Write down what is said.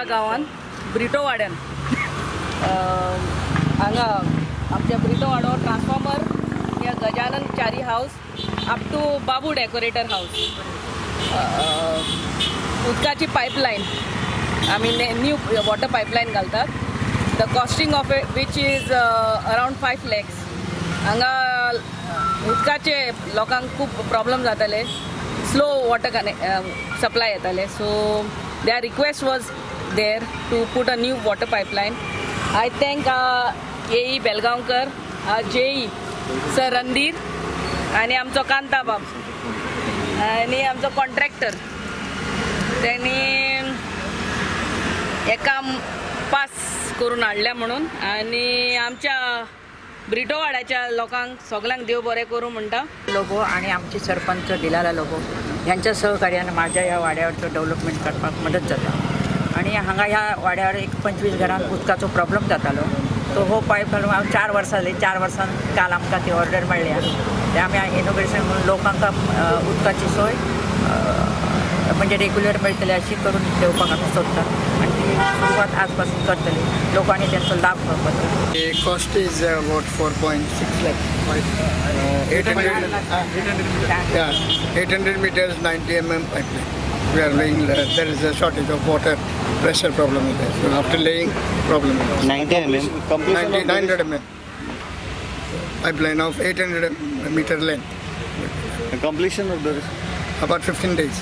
गांवान ब्रिटो वाड्यान हांगा आमच्या ब्रिटो वाडो transformer near Gajanan Chari house up to Babu decorator house उदकाची पायपलायन आमी न्यू वॉटर पायपलायन घालतात. The costing of which is around 5 lakhs. हांगा उदकाचे लोकांक खूब प्रॉब्लम जाताले, स्लो वॉटर सप्लाय येताले. So their request was there to put a new water pipeline. I thank AE Belgaonkar, JE sir Randhir आनी आमचो कांताबाब आनी आमचो कॉन्ट्रॅक्टर, त्यांनी हें काम पास करून हाडलें म्हणून. आनी आमच्या ब्रिटो वाड्याच्या लोकांक सगल्यांक देव बरें करूं म्हणटा. लोबो आनी आमचे सरपंच दिलाला लोबो ह्यांच्या सहकार्यान माझ्या ह्या वाड्यावरचो डेव्हलपमेंट करपाक मदत जाता. आनी हांगा ह्या वाड्यार एक 25 घरांक उदकाचो प्रॉब्लम जातालो, तो हो पायप घालून हांव 4 वर्सां जालीं. 4 वर्सां काल आमकां ती ऑर्डर मेळ्ळ्या. ते आमी इनोग्रेशन म्हणून लोकांक उदकाची सोय म्हणजे रेग्युलर मेळटली अशी करून देवपाक आमी सोदतात आनी ती सुरवात आजपासून करतली. लोकांनी तेंचो लाभ घेवपाचो. The cost is about 4.6 lakh. 800, yeah, 800 meters, 90 mm pipeline. We are laying. There is a shortage of water, pressure problem is there. So after laying, problem is 90 mm. 900 mm pipeline of 800 meter length. The completion of the about 15 days.